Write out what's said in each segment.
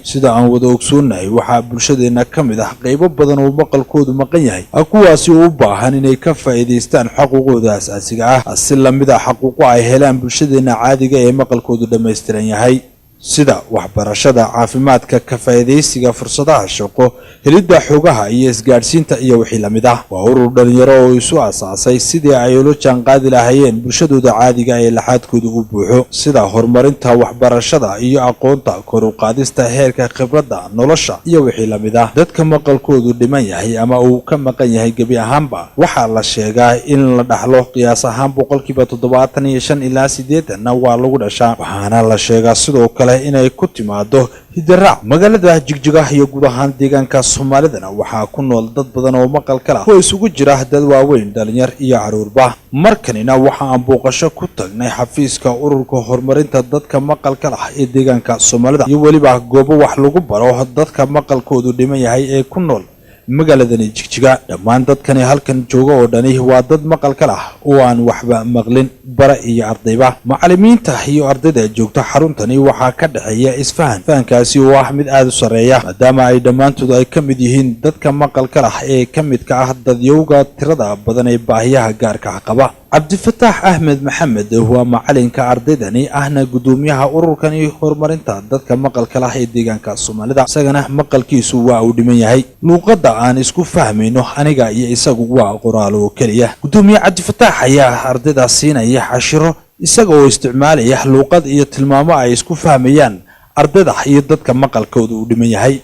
Sida aan wada ogsoonnahay, waxaa bulshadeenna ka mid ah qaybo badan oo maqalkoodu maqan yahay, kuwaasi oo u baahan inay ka faa'iidaystaan xaquuqooda asaasiga ah, si lamid ah xaquuqo ay helaan bulshadeenna caadiga ee maqalkoodu dhammaystiran yahay, sida waxbarashada, caafimaadka, ka faa'iidaysiga fursadaha shaqo, helidda xogaha iyo isgaadhsiinta iyo wixii la mid ah. Waa urur dhalinyaro oo isu asaasay sidii ay ula jaanqaadi lahaayeen bulshadooda caadiga ee laxaadkooda u buuxo, sida horumarinta waxbarashada iyo aqoonta, kor u qaadista heerka khibradda nolosha iyo wixii la mid ah. Dadka maqalkoodu dhiman yahay ama uu ka maqan yahay gebi ahaanba, waxaa la sheegaa in la dhaxlo. Qiyaas ahaan 75% ilaa 80-na waa lagu dhashaa, waxaana la sheegaa sidoo kale inay ku timaado hidaraac. Magaalada Jigjiga iyo guud ahaan deegaanka Soomaalidana waxaa ku nool dad badan oo maqalka lah, oo isugu jira dad waaweyn, dhalinyar iyo caruurba. Markanina waxa aan booqasho ku tagnay xafiiska ururka horumarinta dadka maqalka lah ee deegaanka Soomaalida iyo weliba goobo wax lagu baro dadka maqalkoodu dhiman yahay ee ku nool magaaladani Jigjiga. Dhammaan dadkani halkan jooga oo dhani waa dad maqalka lah oo aan waxba maqlin, bara iyo ardayba. Macallimiinta iyo ardayda joogta xaruntani waxaa ka dhexeeya isfahan, fahankaasi oo ah mid aada u sarreeya, maadaama ay dhammaantood ay ka mid yihiin dadka maqalka lah ee ka midka ah dadyowga tirada badan ee baahiyaha gaarka ah qaba. Cabdifataax Axmed Maxamed waa macalinka ardaydani, ahna guddoomiyaha ururkani horumarinta dadka maqalka lah ee deegaanka Soomaalida. Isagana maqalkiisu waa uu dhiman yahay. Luuqadda aan isku fahmayno aniga iyo isagu waa qoraal oo keliya. Guddoomiye Cabdifataax ayaa ardayda siinaya cashiro, isaga oo isticmaalaya luuqad iyo tilmaamo ay isku fahmayaan ardayda iyo dadka maqalkooda uu dhiman yahay.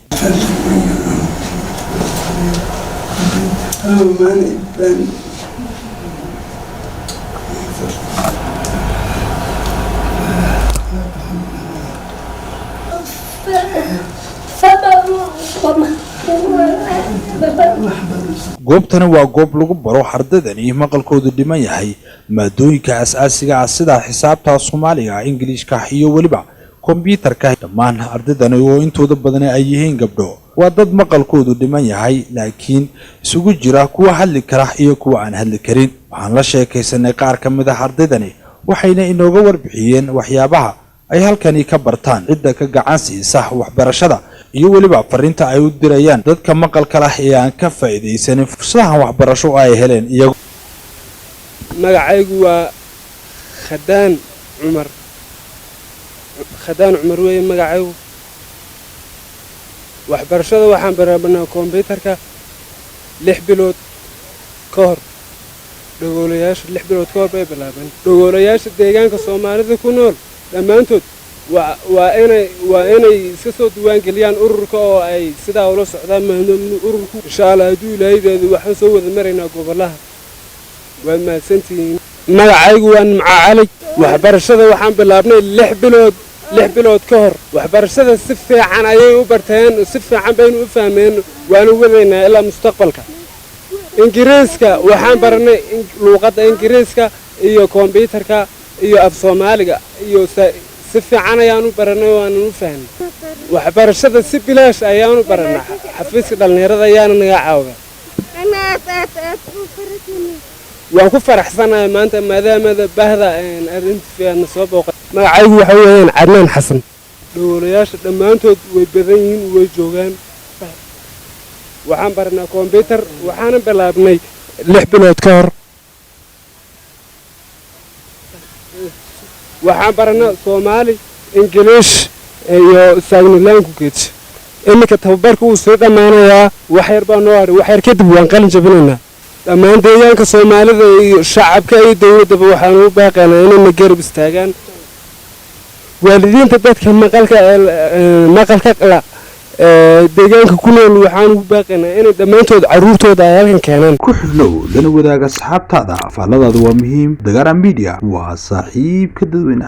Goobtani waa goob lagu baro ardaydani maqalkoodu dhiman yahay maadooyinka asaasiga ah, sida xisaabta, Soomaaliga, Ingiliishka iyo weliba kombyuutarka. Dhammaan ardaydani oo intooda badani ay yihiin gabdho waa dad maqalkoodu dhiman yahay, laakiin isugu jira kuwa hadli kara iyo kuwa aan hadli karin. Waxaan la sheekaysanay qaar ka mid ah ardaydani, waxayna inooga warbixiyeen waxyaabaha ay halkani ka bartaan, cidda ka gacan siisa waxbarashada iyo weliba fariinta ay u dirayaan dadka maqalka lah ee aan ka faa'iidaysanin fursadahan waxbarasho oo ay heleen iyagu. Magacaygu waa Khadaan Cumar, Khadaan Cumar weeye magacaygu. Waxbarashada waxaan baraabanaa kombyuutarka 6 bilood ka hor. Dhagoolayaasha 6 bilood ka hor bay bilaabeen. Dhagoolayaasha deegaanka Soomaalida ku nool dhammaantood waa inay iska soo diiwaangeliyaan ururka oo ay sidaa ula socdaan maadaama ururku, insha Allah, hadduu Ilaahaydeedu, waxaan soo wada maraynaa gobolaha. Waad mahadsantihiin. Magacaygu waa Nimco Cali. Waxbarashada waxaan bilaabnay 6 bilood, 6 bilood ka hor. Waxbarashada si fiican ayay u barteen, si fiican baynu u fahmeen, waanu wadaynaa ilaa mustaqbalka. Ingiriiska waxaan baranay luuqadda Ingiriiska iyo kombyuutarka iyo af Soomaaliga iyo si fiican ayaanu baranay oo aanan u fahnay. Waxbarashada si bilaash ayaanu baranaa, xafiiska dhallinyarada ayaana naga caawiya. Waan ku faraxsanahay maanta maadaamada bahda arrinta fiicanna soo booqay. Magacaygu waxa weeyaan Cadnaan Xasan. Dhagoolayaasha dhammaantood way badan yihiin, way joogaan. Waxaan baranaa kombyuutar, waxaana bilaabnay 6 bilood ka hor. Waxaan baranaa Soomaali, Ingiliish iyo sign language. Iminka tababarka wuu sii dhammaanayaa, wax yar baa noo hadhay. Wax yar kadib waan qalin jabinaynaa. Dhammaan deegaanka Soomaalida iyo shacabka iyo dowladdaba waxaan u baaqaynaa inayna garab istaagaan. Waalidiinta dadka maqalka maqalka la deegaanka ku nool waxaan ugu baaqaynaa inay dhammaantood carruurtooda ay halkan keenaan. Ku xidhnow lana wadaaga asxaabtaada. Faalladaadu waa muhiim. Dagaara Media waa saaxiibka dadweynaha.